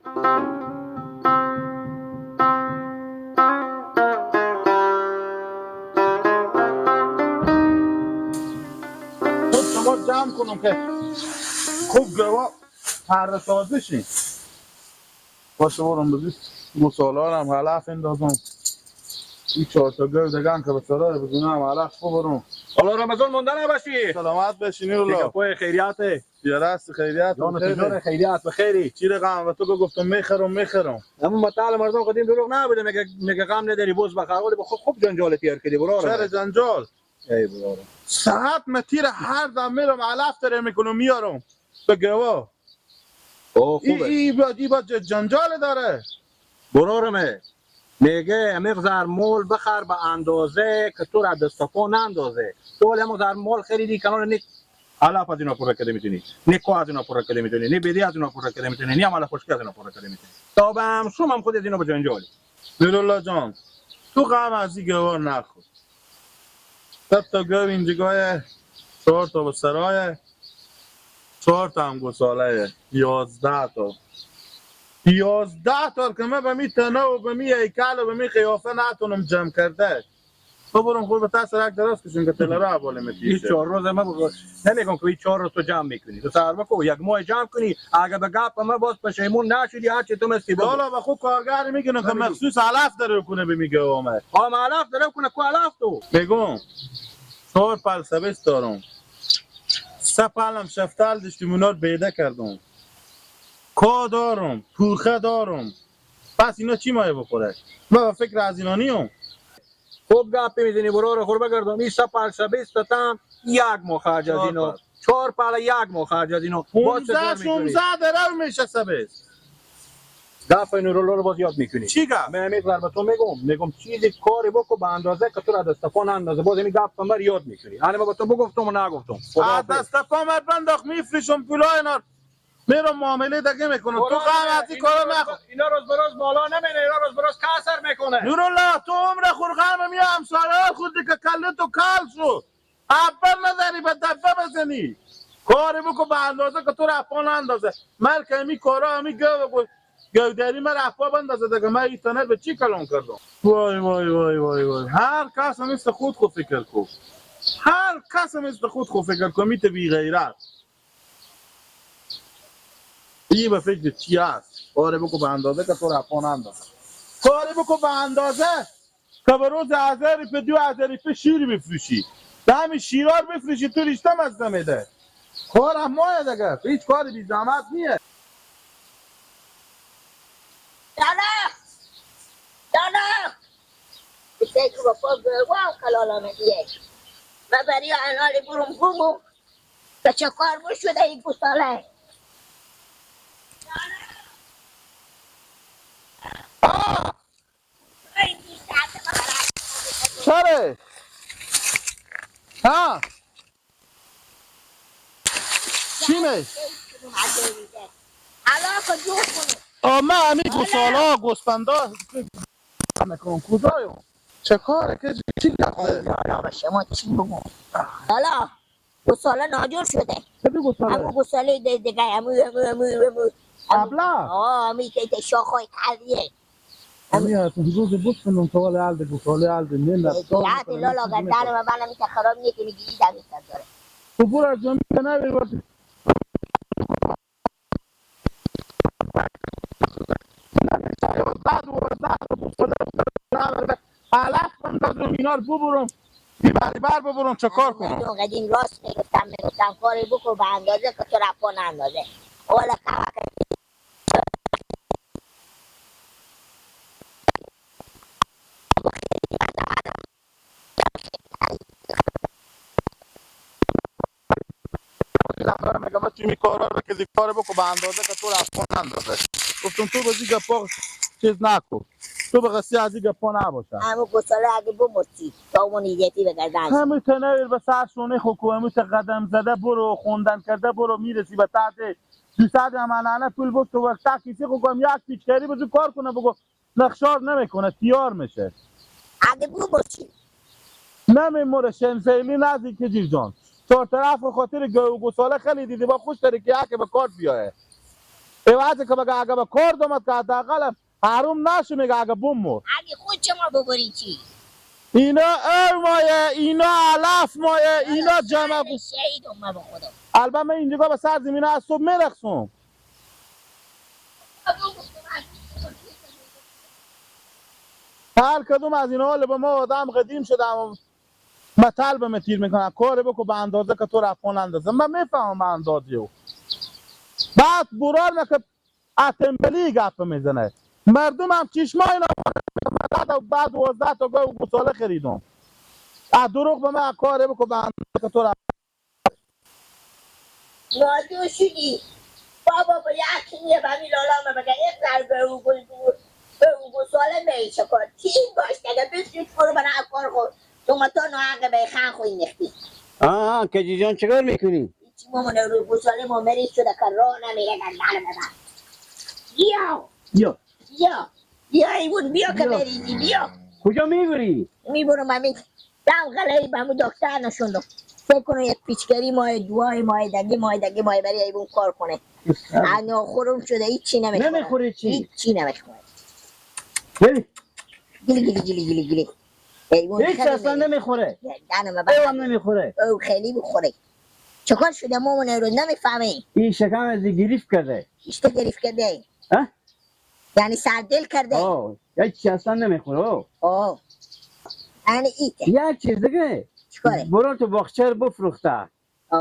خب شما جمع کنم که خوب گوا پرده سازشین باشه برم بزید گساله هم علف اندازم. این چهار تا گو دگن که به سرای بزنم هم علف ببرم. حالا رمضان مونده نباشی. سلامت بشینی رولا. پای خیریته. یارست خیریت. جان جان خیریت بخیری. چی رقم و تو که گفتم میخرم میخرم. اما متعال مردم قدیم دروغ نبوده میگه غم نداری بز بخر ولی خوب خوب جنجال تیر کردی برو. چرا جنجال؟ ای برو. ساعت متیر هر دم میرم علف تره میکنم میارم به گوا. او خوبه. ای با جنجال داره. برارمه. میگه مقدار مول بخر به اندازه که تو را دست پا نندازه. تو ولی مقدار مول خریدی کنار نی علف از اینا پر کرده میتونی، نی کو از اینا پر کرده میتونی، نی بدی از اینا پر کرده میتونی، نی عمل خشکی از اینا پر کرده میتونی. تا به هم شما هم خود از اینا به جنجالی. نورالله جان تو غم از این گوار نخور. سه تا گو اینجا 4 تا به سرای 4 تا هم گساله 11 تا 11 تا که من به می تنه و به می هیکل و به می قیافه نتونم جمع کرده. تو برم خود به تاثیر دراز کشون که تلرا حواله میتیشه. این 4 روز من نمیگم که این 4 روز تو جمع میکنی. تو سر بکو یک ماه جمع کنی. اگه به گپ ما باز پشیمون نشدی هرچی تو مستی بگو. حالا به خود کارگر میگن که مخصوص علف داره کنه به میگه اومد. آ علف داره کنه کو علف تو. میگم 4 پل سبز دارم. 3 پلم شفتال داشتیم اونا رو بیده کردم. کا دارم، پوخه دارم. پس اینا چی مایه بخوره؟ من فکر از اینا نیم. خوب گپی میزنی برو رو خور بگردم. این 3 پل سبز تام یک ماه خرج از اینا. 4 پل یک ماه خرج از اینا. 15 درم میشه سبز. گپ نورالله رو باز یاد میکنی. چی گپ؟ من میگم به تو میگم چیزی کاری بکن به اندازه که تو را دست پا نندازه. باز این گپ من یاد میکنی. انا به تو بگفتم و نگفتم. از دست پا من بنداخت میفروشم پولای اینا میرم معامله دیگه میکنم. تو غم از این کارا نخور. اینا روز به روز بالا نمیره، اینا روز به روز کسر میکنه. نورالله تو عمر خور غم می همسایه خود که کله تو کل شد. اول نداری به دفعه بزنی. کاری بکن به اندازه که تو را پا نندازه. من که می کارا می گو گودری من رفا بندازه دیگه. من این تنر به چی کلام کردم؟ وای وای وای وای وای. هر کس مثل خود خود فکر کن. هر کس مثل خود خود فکر کن. میته بی غیرت. این به فکر چی هست؟ کاری بکن به اندازه که تو رفا نندازه. کاری بکن به اندازه که به روز 1000 به 2000 به شیر بفروشی. به همین شیرار بفروشی تو ریشتم از نمیده. کار هم مایه دیگه. هیچ کاری بی زحمت نیه. دانا دانا بسیک با پا گوام کلال آمدیه و برای انال برم بومو که چه کار بود شده این گساله. چره؟ ها؟ چی می؟ علاقه جور کنه. آه من همین گسالا گسپندا نکنم کجایم؟ چه کاره که چی گفته؟ حالا به شما چی بگم؟ حالا گساله ناجور شده. چه گساله؟ همون گساله دیگه همون همون همون ابله؟ آه همی که شاخهای قویه. همی هستم روز بسکنم تا ولی علد گساله علد نه نه لالا گردن من من همی خراب نیه که میگی ایدم داره. تو برو از جمعی نبیر باید علف بندازم اینا رو ببرم بیبری بر ببرم چه کار کنم؟ قدیم راست میگفتم کاری بکن به اندازه که تو رفا نندازه. اولا میگم چی میکارا رو که کار بکن به اندازه که تو رفا نندازه. گفتم تو بازی گپا چیز نکن. تو به قصه از این گپا نباشه. همون گساله اگه بمرسی تا اون ایدیتی به گردن. همون تنویر به سر شونه خو همون قدم زده برو خوندن کرده برو میرسی به تحت 200 هم پول بست تو وقت کیسه خو کم یک پیچکاری بزو کار کنه بگو نقشار نمیکنه تیار میشه. اگه بمرسی نمیموره شنزیلی نزدیک جیر جان. چهار طرف خاطر گو گساله خیلی دیدی با خوش داره که یک به کار بیایه. ای وقتی که بگه اگه به کار دومد که حداقل حروم نشو میگه اگه بوم مرد. اگه خود شما ببری چی؟ اینا او مایه، اینا علف مایه، اینا جمع شهیدم من به خدا. البته من اینجا به سر زمینه از صبح میرقصم. هر کدوم از اینا به ما آدم قدیم شدم مطل به تیر میکنن. کار بکن به اندازه که تو رفان اندازه. من میفهمم به اندازه او. بعد برار که اتمبلی گپ میزنه. مردم هم چشما اینا بعد 12 تا گاو گوساله خریدم. از دروغ به من کار بکن به اندازه که تو رفان. نادو شدی بابا با یکی به همین لالا بگه یک ضربه او گوساله میشه کار تیم باش دیگه بسیار برو بنا کار خود تو ما تا نوعه به خان خوی نختی. آه کجی جان چیکار میکنی؟ چی مامان رو گوساله ما مریض شده که راه نمیره در دلم ببر. بیا بیا بیا بیا ایوون بیا که مریضی بیا. کجا میبری؟ میبرم همین دم غلهی به همون دکتر نشوندم. فکر کنم یک پیچکری ماه دوای ماه دگی ماه دگی ماه برای ایوون کار کنه. ناخورم شده هیچی نمیخوره. نمیخوره چی؟ هیچی نمیخوره. گلی گلی گلی گلی گلی گلی. هیچ اصلا نمیخوره. دهنم او نمیخوره. او خیلی بخوره. چکار شده مامان رو نمیفهمی؟ این شکم از گریف کرده. ایشته گریف کرده؟ ها؟ یعنی سردل کرده؟ آه هیچ اصلا نمیخوره. آه یعنی ایته. یک چیز دیگه. چیکاره؟ برو تو باغچه بفروخته.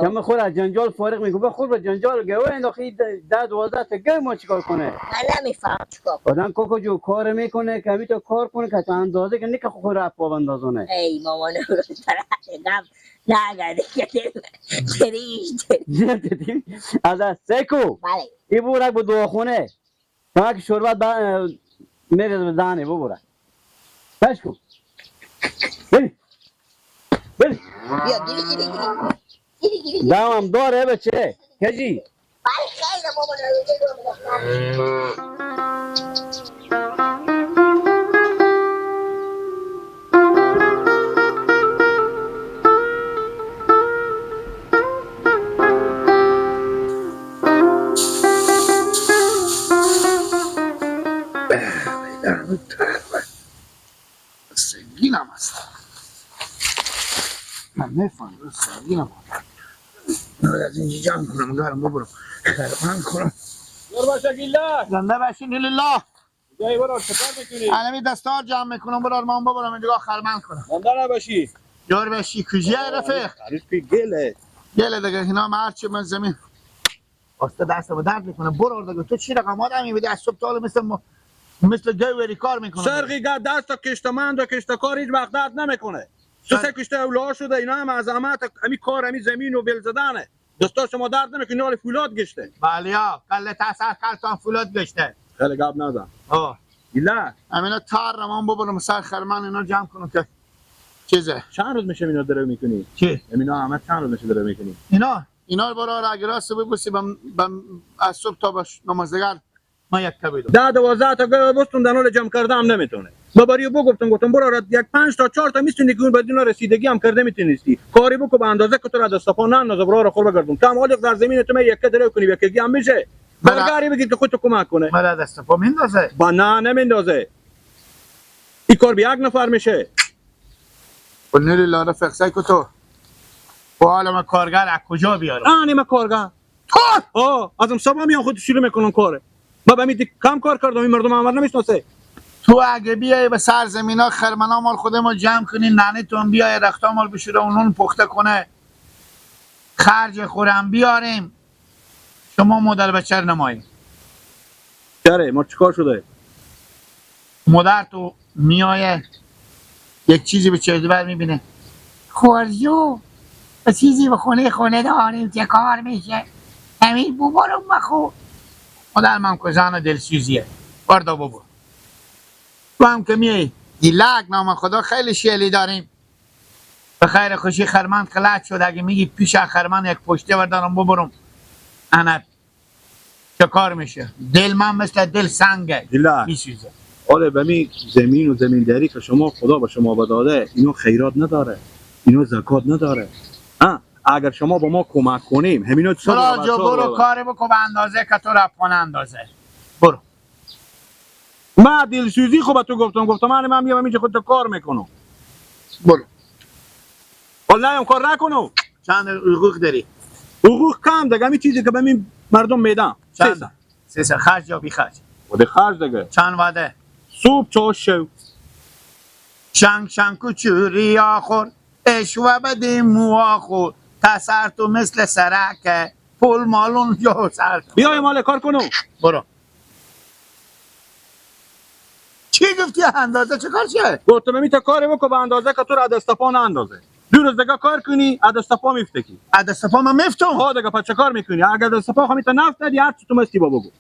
که من خود از جنجال فارغ میگم خود به جنجال گوه انداختی 10 12 تا گه ما چیکار کنه؟ من نمیفهم چیکار کنه. آدم کوکو جو کار میکنه که همی تو کار کنه که تا اندازه که نکه خود را پا اندازونه. ای مامان رو طرف غم نگرده که دریش دری از سیکو. بله ای بورک به دواخونه تا که شربت میره به دهنه ببورک بش کن بری بری بیا گیری گیری گیری دمم داره بچه کجی؟ بله خیلی مامان رو. سنگینم هست. من میفهمم سنگینم هست. از اینجا جمع کنم گرم ببرم خرمان کنم. زنده باشه گیلا. زنده باشین لله. جای برو چطور میکنی؟ الان دستار جمع میکنم برو من ببرم اینجا خرمان کنم. زنده نباشی. جور باشی کجا رفیق؟ هنوز که گله. گله دیگه اینا هرچی من زمین واسه دستم درد میکنه. برو دیگه تو چی رقم آدمی بودی از صبح تا حالا مثل گوری کار میکنه. سرقی دست کشتمند و کشتکار هیچ وقت درد نمیکنه. تو سه کشته اولا شده اینا هم از عمت امی کار امی زمین و بل زدنه. دستا شما درد نمیکنه حال فولاد گشته. بله ها کله تاسر کلتان فولاد گشته. خیلی گپ نزن. آه ایلا همینا تار رمان ببرم سر خرمان اینا جمع کنم که چیزه. چند روز میشه اینا درو میکنی؟ چی؟ اینا همه چند روز میشه درو میکنی؟ اینا رو برو اگه راست ببوسی از صبح تا به نمازدگر ما یک کبیدم. 10 12 تا گوه بستون دنال جمع کرده هم نمیتونه. باباریو بگفتم گفتم برو یک 5 تا 4 تا میتونی که بعد اینا رسیدگی هم کرده میتونستی. کاری بکو به اندازه که تو را دست پا نندازه برو رو خور بگردم. تو هم حال در زمین تو یک درو کنی یکی هم میشه. کارگری بگی که خودت کمک کنه. مرا دست پا میندازه. با نه نمیندازه. این کار به یک نفر میشه. نوری لاره فقسای کو تو. با حالا من کارگر از کجا بیارم؟ آنی من کارگر. تو آه ازم صبح میام خود شروع میکنم کاره. بابا می کم کار کردم این مردم عمر نمیشناسه. تو اگه بیای به سرزمینا خرمنا مال خودمون جمع کنی ننه تو بیای رختا مال بشوره اون نون پخته کنه خرج خورم بیاریم شما مادر بچه نماییم. چره ما چیکار شده؟ مادر تو میایه یک چیزی به چهره بر میبینه خورجو چیزی به خونه داریم چه کار میشه همین ببرم بخو. مادر من که زن دلسوزیه بردا بابا تو هم که میای دیلک نام خدا خیلی شیلی داریم به خیر خوشی خرمند خلط شد اگه میگی پیش خرمند یک پشته بردارم ببرم انا چه کار میشه؟ دل من مثل دل سنگه میسوزه. آره به می زمین و زمینداری که شما خدا به شما بداده اینو خیرات نداره اینو زکات نداره. اگر شما با ما کمک کنیم همینا چه برو جو برو کاری بکن به اندازه که تو را پانه اندازه. برو. ما دلسوزی خب به تو گفتم، گفتم من میام اینجا خودت کار میکنم. برو. والله هم کار نکنم. چند حقوق داری؟ حقوق کم دیگه، همین چیزی که به من مردم میدن. چند؟ 300. خرج یا بی خرج؟ و خرج دیگه. چند وعده؟ صبح چهار شو. شنگ شنگ چوری آخور اشوه بدی مو آخور تسر تو مثل سرکه پول مالون جو سر. بیای مال کار کنم. برو. چی گفتی اندازه چه کار چیه؟ گفتم می تا کار بکن به اندازه که تو را دست پا ناندازه. دو روز دیگه کار کنی دست پا میفتکی. دست پا من میفتم. ها دیگه پس چه کار میکنی؟ اگر دست پا خو می تا نفت ندی هر چی تو مستی با بگو.